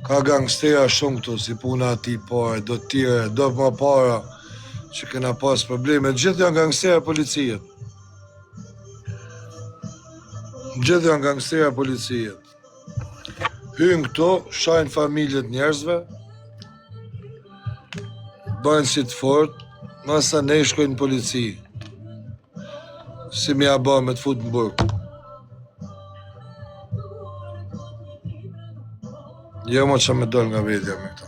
Ka gangstera shumë këtu, si puna atij pare, do tjere, do ma para, që kena pas probleme. Gjithë janë gangstera policijet. Gjithë janë gangstera policijet. Hynë këtu, shajnë familjet njerëzve, bëjnë si të fort, masanej shkojnë në polici. Si me ja ba me të fut në burg. Jo mo që me dol nga vetja me këta.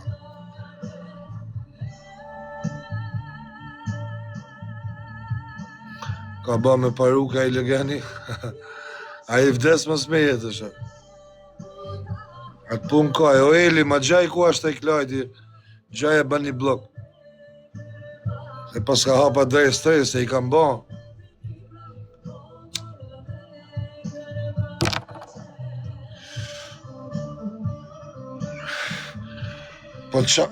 Ka ba me paruka i legeni. Ai vdes mos me jetë është. Atë punë ka, e o Eli, ma gjaj ku është e Klajdi, gjaj e bën një blok. E pas ka hapa drejt stres, se i kam ba. Po qa,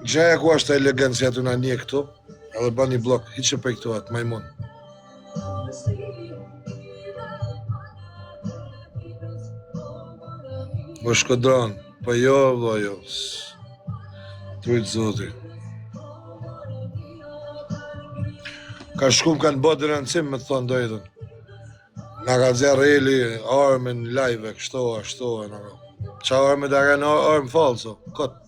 gjaja ku është elegancia të na një këtu, edhe bën një blok, hiqe prej këtu atë, majmun. Po shkodran, po jo, vlla, jo. T'rujt zoti. Ka shku më kanë bërë denoncim me të thonë drejtën. Na ka nxjerrë Eli armën live, kështu, ashtu, e na ka. Qa armë da kanë armë falso, kot.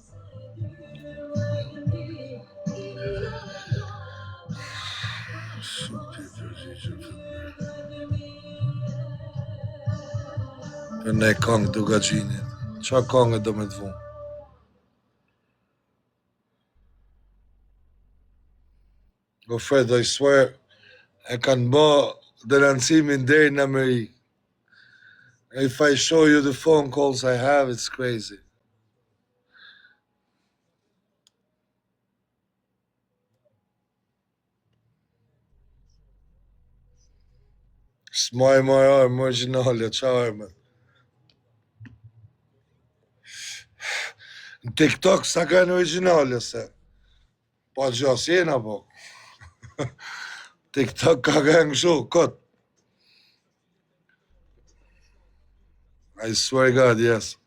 Për ne kongë Dukagjinit. Qa kongë do me të vu? Go Fred, I swear, e kanë ba denoncimin deri në Amerikë. If I show you the phone calls I have, it's crazy. S'maj më armë originale, qa armë? Në TikTok sa kanë originale se. Po gjo si jena po. TikTok ka kanë kështu, kot. I swear God, yes.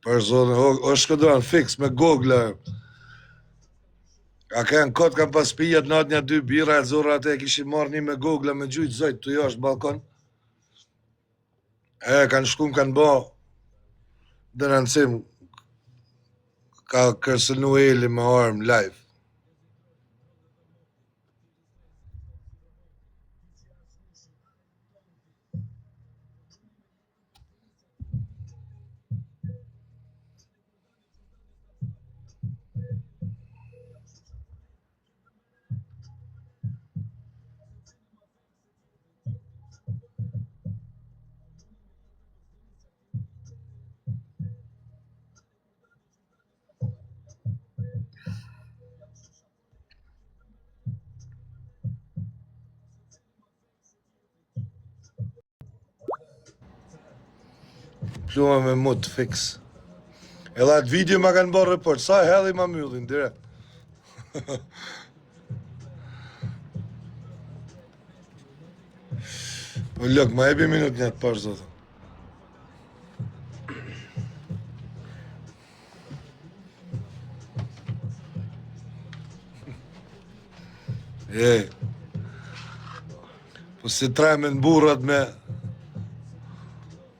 Për zonë, o, o shkodran, fix, me gogla. A kanë kot kanë pas pijat natë një dy birra e zorra atë e kishin marrë një me gogla me gjujt zojt tu jashtë balkon. E kanë shku kanë bë denoncim ka kërcënu Eli me armë live. Pluma me mut, fix. Edhe atë video ma kanë bërë report, sa e hedhi ma myllin, direkt. Po lëk, ma jepi minut një të parë, zotën. E, po si tremen burrat me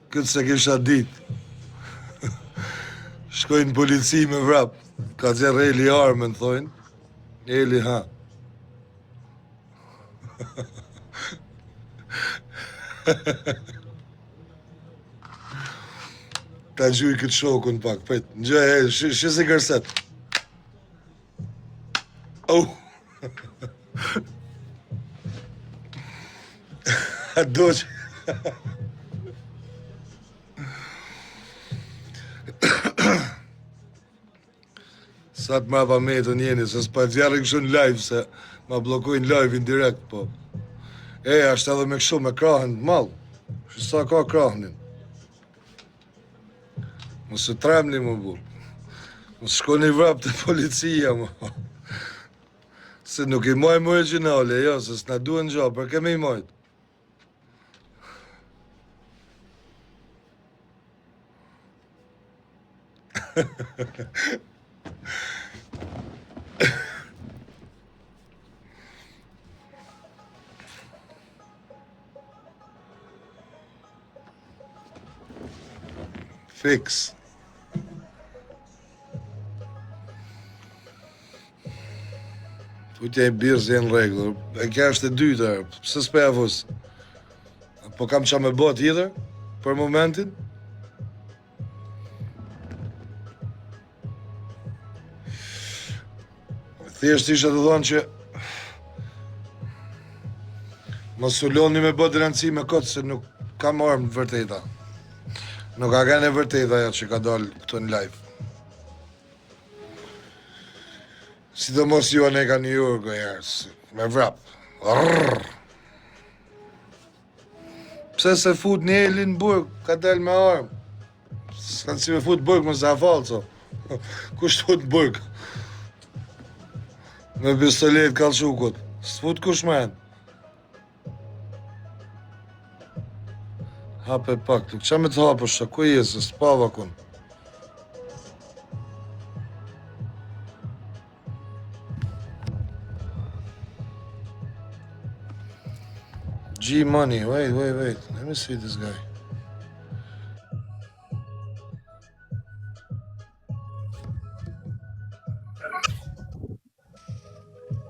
këtë s'e kisha dit. Shkojnë polici me vrap. Ka nxjerrë Eli armën, thojnë. Eli, ha. Ta gjuj këtë shokun pak, prit. Në gjë, e, shi, shi si kërset. Oh. A do që... Sa të mrapa metën jeni, se s'pa nxjerrin kështu në live, se ma bllokojnë live-in direkt, po. E, është edhe me kështu, me krahën të madh. Shi sa ka krahnin. Mos e tremni më burr. Mos shkoni vrap te policia më. Se nuk i majmë origjinale, jo, se s'na duhen gjo, për kemi i majtë. Fix. Futja i birë si në rregull. E kjo është e dyta, pse s'po ja vus? Po kam ça me bo tjetër për momentin? Thjesht isha të thonë që Mos u lodhni me bë denoncime kot se nuk kam armë të vërteta. Nuk ka qenë e vërteta ajo që ka dalë këtu në live. Sidomos ju anë ka New York o me vrap. Rrrr. Pse se fut një Elin në burg, ka dalë me armë. S'kanë si me fut burg më za falso. Kush të fut burg? Me pistolet kallçukut. S'fut kush më Hape pak, të qa me të hapësh, ku je se s'pava kun. G Money, wait, wait, wait. Let me see this guy.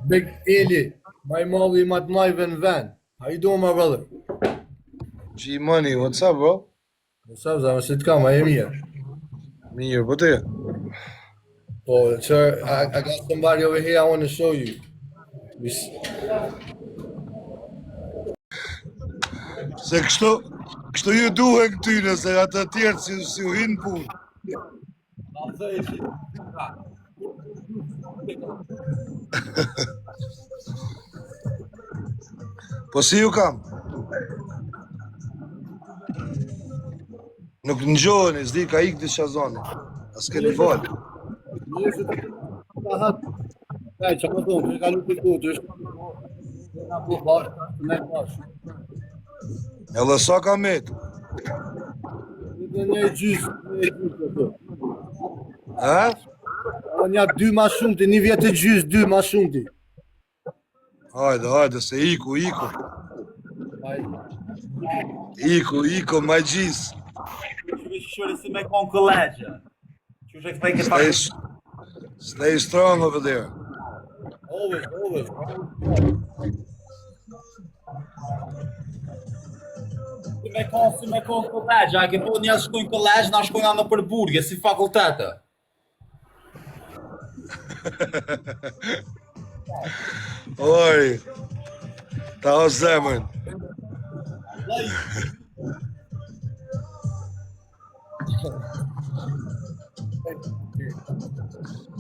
Big Eli, my madhi ma të majve në vend. How you doing, my brother? G Money, what's up, bro? What's up, zemër, si të kam, a je mirë? Mirë, po ti? Po, sir, I, I got somebody over here I want to show you. We Se kështu, kështu ju duhen këtyne, se atë tjerë si, si u hinë punë. Po si ju kam? Nuk ngjoheni, s'di ka ikë diçka zoni. A s'keni valë. Kaj, që më thonë, të ka lutë të të është na po bashkë, ne bashkë. Edhe sa ka met? Një një gjysë, një gjysë të. Ha? Po një dy ma shumë ti, një vjet e gjysë, dy ma shumë ti. Hajde, hajde, se iku, iku. Iku, iku, my G's. Qysh si me kon college. Qysh e kthej këtë Stay, stay strong over there. Always, always. Si me kon, si me kon college, a ke po njerëz shkojnë college, na shkojnë në për burgje, si fakultete. Ori, ta o zemrën.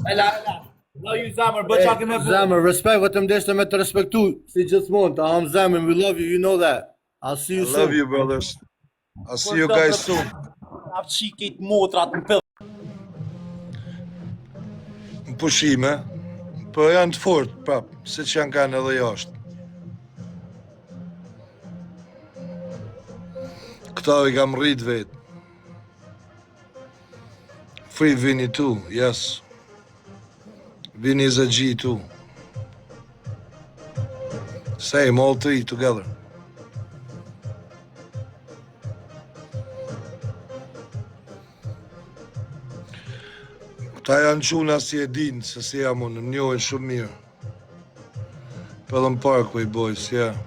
Ela, ela. Love you zemër, bë çka ke me bë. Zemër, respect, vetëm deshte me të respektu, si gjithmonë, ta ham zemrën, we love you, you know that. I'll see you I soon. love you, brothers. I'll see you guys soon. Afçikit motrat në pill. Në pushime, po janë të fort, prap, se që janë kanë edhe jashtë. Këta i kam rrit vetë. Free Vinny too, yes. Vinny is a G too. Same, all three together. Këta janë çuna si e dinë, se si jam unë, më njohin shumë mirë. Pelham Parkway Boys, yeah.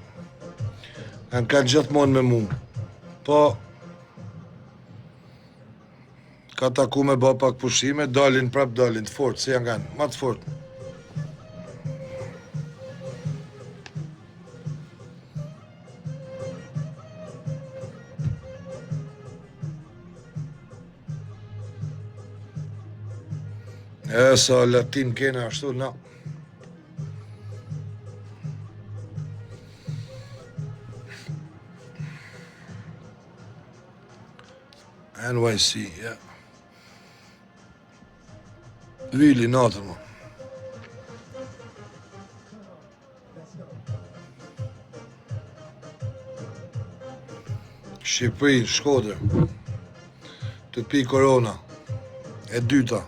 Janë kanë gjithmonë me mu. Po, ka taku me ba pak pushime, dalin prap dalin të fort, si janë kanë, ma të fort. E, sa latin kena ashtu, na. NYC, yeah. Vili natën, mo. Shqipëri, Shkodër. Të pi korona. E dyta.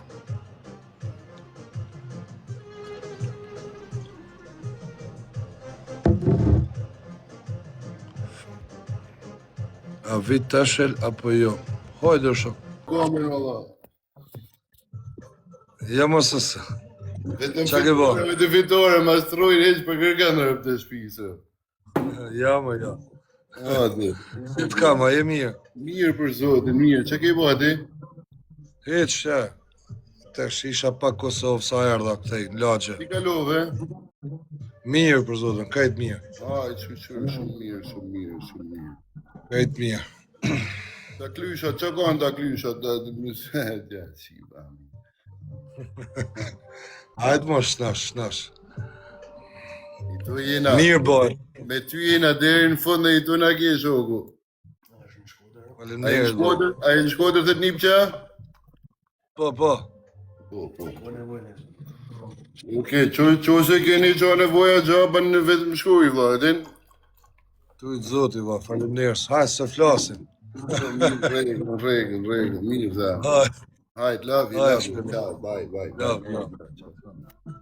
A vit tashel apo jo? Hajde shok. Komën valla. Ja mos se. Vetëm Qa ke bo? fitore, vetëm fitore, ma strujnë heq për kërkën në të shtëpisë. Ja më ja. A, ti. Si të kam, a je mirë? Mirë për zotin, mirë. Çka ke bërë ti? Hiç, e. Tash isha pak Kosovë sa erdha këtej në lagje. Ti kalove? Mirë për zotin, krejt mirë. Ai, çu çu, shumë mirë, shumë mirë, shumë mirë. Krejt mirë. Ta klysha, çka kanë ta klysha, ta ja, si ba. Hajde mo shnash, shnash. I tu jena. Mirë boj. Me ty jena deri në fund dhe i tu na ke shoku. A je në Faleminderit. bro. Shkodër, a je në Shkodër të nipça? Po, po. Po, po. Okej, qo, qo se keni qa nevoja gja, bën në vetëm shkruj, vlla, e din? Tu i zoti, va, faleminderit. Hajde se flasim. Mirë, rregull, rregull, rregull, mirë, vlla. Hajde. Hajt, love you, Hajde, love you. shpejt. Ciao, bye, bye. Love, love.